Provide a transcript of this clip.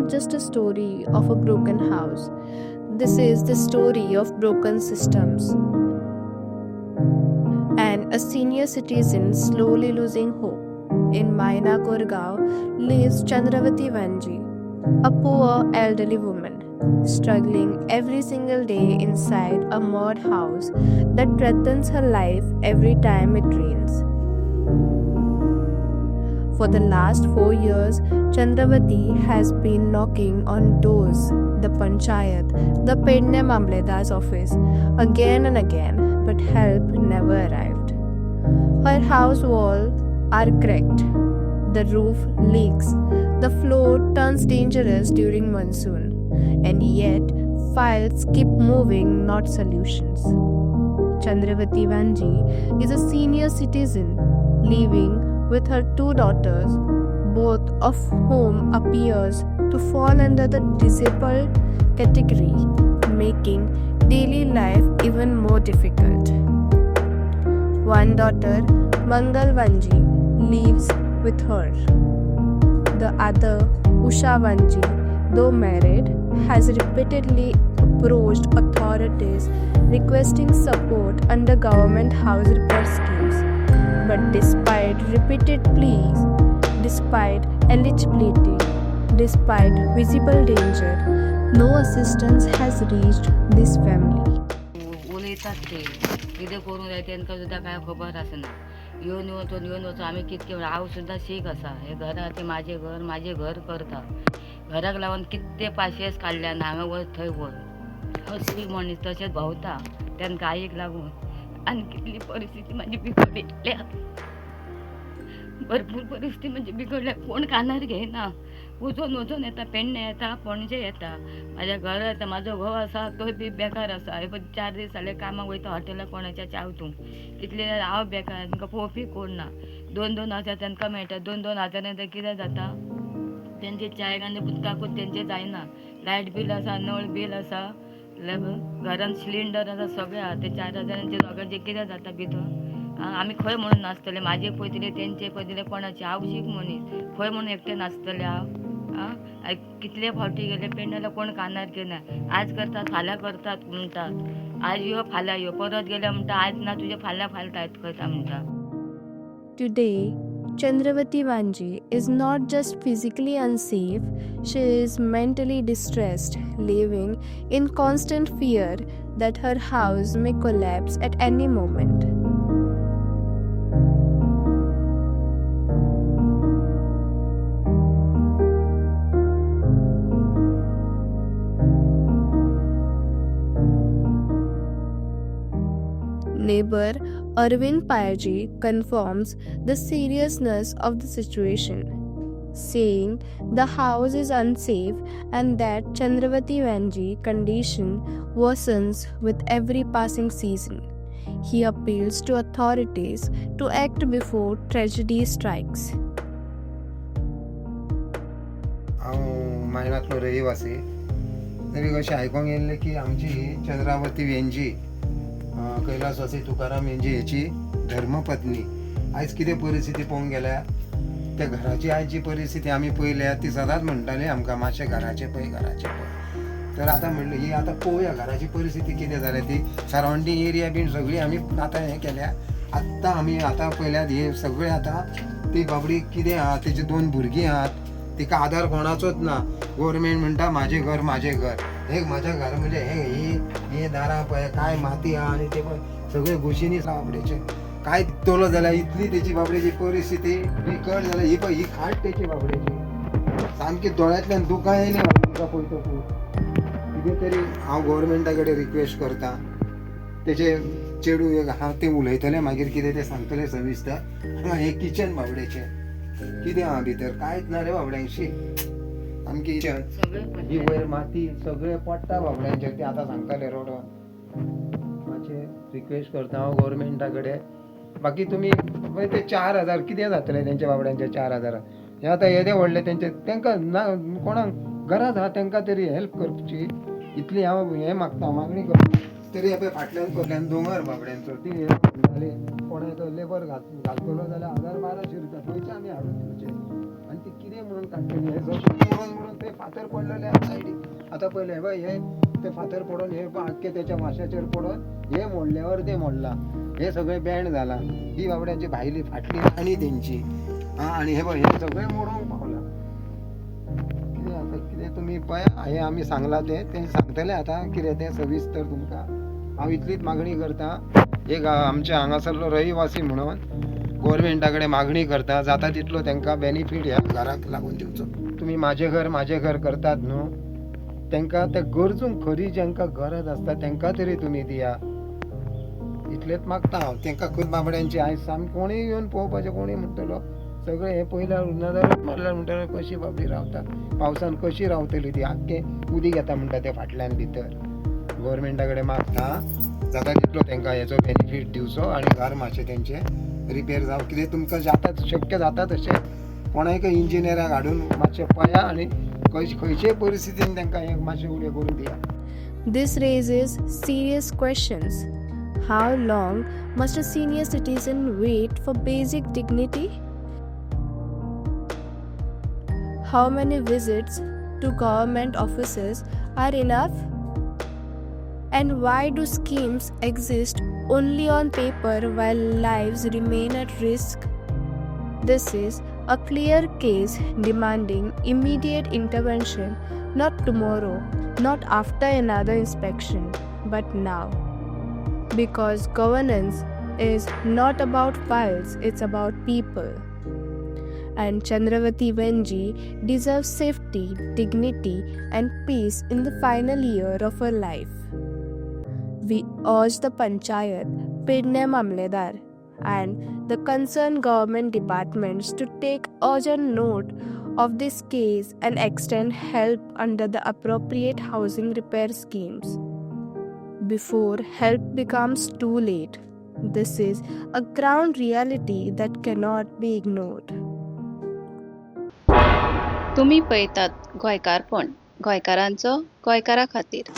not just a story of a broken house. This is the story of broken systems and a senior citizen slowly losing hope. In Maina Korgaon lives Chandravati Vanji, a poor elderly woman, struggling every single day inside a mud house that threatens her life every time it rains. For the last 4 years, Chandravati has been knocking on doors, the panchayat, the Pedne Mamledar's office, again and again, but help never arrived. Her house walls are cracked, the roof leaks, the floor turns dangerous during monsoon, and yet files keep moving, not solutions. Chandravati Vanji is a senior citizen living with her two daughters, both of whom appears to fall under the disabled category, making daily life even more difficult. One daughter, Mangal Vanji, lives with her. The other, Usha Vanji, though married, has repeatedly approached authorities requesting support under government house repair schemes. But despite repeated pleas, despite eligibility, despite visible danger, no assistance has reached this family. उलयतात ते कितें करूंक जाय तेंकां सुद्दां कांय खबर आसना. येवन वचून येवन वचून आमी कितके हांव सुद्दां शीक आसा. हे घरा ते म्हाजें घर म्हाजें घर करता. घराक लागून कितले पाशेंस काडल्या ना, हांगा वच थंय वच. हांव शीक मनीस तशेंच भोंवता तेंकां आईक लागून. आनी कितली परिस्थिती म्हाजी बिगडल्या, भरपूर परिस्थिती म्हणजे बिगडल्या. कोण कानार घेयना. वचून वचून येता, पेडणे येता, पणजे येता, म्हाज्या घरा येता. म्हाजो घोव आसा तोय बी बेकार आसा. हे पळय 4 दीस जाले कामाक वयता हॉटेलाक कोणाच्या चावतूंक. कितले हांव बेकार, तांकां पळोवपी कोण ना. 2-2 हजार तांकां मेळटा. 2-2 हजारान तें कितें जाता? तेंचे च्यायक आनी उदकाकूच तेंचें जायना. लायट बील आसा, नळ बील आसा, घरान सिलिंडर आसा, सगळें आसा. ते 4 हजारांचे दोगांचें कितें जाता भितर? आमी खंय म्हणून नाचतले? म्हाजे पळयतले, तेंचे पळयतले, कोणाचे? हांव शीक मनीस, खंय म्हणून एकटें नाचतलें हांव? आं, कितले फावटी गेले पेडण्याला, कोण कानार घेयना. आज करतात फाल्यां करतात म्हणटात. आज यो फाल्यां यो, परत गेले म्हणटा आज ना तुजें फाल्यां फाल्यां करता म्हणटा. Today, Chandravati Vanji is not just physically unsafe, she is mentally distressed, living in constant fear that her house may collapse at any moment. Neighbor Arvind Payaji confirms the seriousness of the situation, saying the house is unsafe and that Chandravati Vanji condition worsens with every passing season. He appeals to authorities to act before tragedy strikes. हांव मायणांतलो रहिवासी. तरी अशें आयकोंक येयल्लें की आमची ही चंद्रावती वेंजी, कैलासवासी तुकाराम वेंजी हेची धर्मपत्नी, आयज कितें परिस्थिती पळोवंक गेल्यार त्या घराची आयज जी परिस्थिती आमी पळयल्या ती सदांच म्हणटाली आमकां मातशें घराचें पळय, घराचें पळय. तर आतां म्हणलें ही आतां पळोवया घराची परिस्थिती कितें जाल्या ती. सरावंडींग एरिया बीन सगळी आमी आतां हें केल्या. आत्तां आमी आतां पळयल्यात हे सगळें. आतां ती बाबडी कितें आहा, तेजी 2 भुरगीं आहात, तिका आदार कोणाचोच ना. गोवोरमेंट म्हणटा म्हाजें घर म्हाजें घर. हे म्हाज्या घर म्हणजे हे ही हे दारां पळय काय माती आहा आनी ते पळय सगळे घुशींनी बाबडेचे काय तोलो जाल्यार इतली तेची बाबडेची परिस्थिती बिकट जाल्या. ही पळय ही खाट तेची बाबडेची सामकी दोळ्यांतल्यान दुकां येयली म्हाका तिका पळयतकूच. कितें तरी हांव गोवोरमेंटा कडेन रिक्वेस्ट करता. तेजे चेडूं एक आहा तें उलयतलें मागीर कितें तें सांगतलें सविस्तर. हांगा हें किचन बाबडेचें कितें आहा भितर कांयच ना रे बाबड्यांशी. सामकी सगळें ही वयर माती सगळें पडटा बाबड्यांचेर. ते आतां सांगताले रोडान. मातशें रिक्वेस्ट करता हांव गोवोरमेंटा कडेन. बाकी तुमी पळय ते 4 हजार कितें जातलें तेंच्या बाबड्यांचे 4 हजारान? हें आतां येदे व्हडले तेंचे तेंकां ना कोणाक गरज आहा तेंकां तरी हेल्प करची इतली हांव हें मागता, मागणी करता. तरी पळय फाटल्यान फाटल्यान दोंगर बाबड्यांचो. ती म्हणटाली कोणाक लेबर घालतलो जाल्यार 1000-1200 रुपया खंयचे आमी हाडून दिवचे आनी ती कितें म्हणून काडटली हें सगळें. मोडून मोडून ते फातर पडलेले आसा सायडीक. आतां पळयलें, हे पळय, हे ते फातर पडून हे आख्खे तेच्या वाश्याचेर पडून हे मोडल्यावर ते मोडला, हे सगळें बँड जाला. ही बाबड्यांची भायली फाटली आनी तेंची आं. आनी हे पळय, हे सगळें मोडूंक पावलां. कितें आतां कितें तुमी पळय, हें आमी सांगलां तें तें सांगतलें आतां कितें तें सविस्तर तुमकां. हांव इतलीच मागणी करता, एक आमच्या हांगासरलो रहिवासी म्हणून गोवोरमेंटा कडेन मागणी करता, जाता तितलो तांकां बेनिफीट ह्या घराक लागून दिवचो. तुमी म्हाजें घर म्हाजें घर करतात न्हू, तांकां त्या गरजूंक खरी जांकां गरज आसता तांकां तरी तुमी दिया, इतलेंच मागता हांव. तांकां खंय बाबड्यांची आयज सामकी कोणूय येवन पळोवपाचें, कोणूय म्हणटलो सगळें हें पळयल्यार नदरूच मारल्यार म्हणटलो कशी बाबडी रावता, पावसान कशी रावतली ती, आख्खें उदीक येता म्हणटा ते फाटल्यान भितर. गोवोरमेंटा कडेन मागता जाता तितलो तांकां हेचो बेनिफीट दिवचो आनी घर मातशें तेंचें रिपेर जावं, कितें तुमकां जाता शक्य जाता तशें कोणायक इंजिनियराक हाडून मातशें पळया आनी खंयचेय परिस्थितीन तांकां हें मातशें उणें करून दिया. This raises serious questions. How long must a senior citizen wait for basic dignity? How many visits to government offices are enough? And why do schemes exist only on paper while lives remain at risk? This is a clear case demanding immediate intervention, not tomorrow, not after another inspection, but now. Because governance is not about files, it's about people. And Chandravati Venji deserves safety, dignity, and peace in the final year of her life. We urge the Panchayat, Pedne Mamledar, and the concerned government departments to take urgent note of this case and extend help under the appropriate housing repair schemes before help becomes too late. This is a ground reality that cannot be ignored. तुमी पळयतात गोंयकारपण, गोंयकारांचो गोंयकारा खातीर.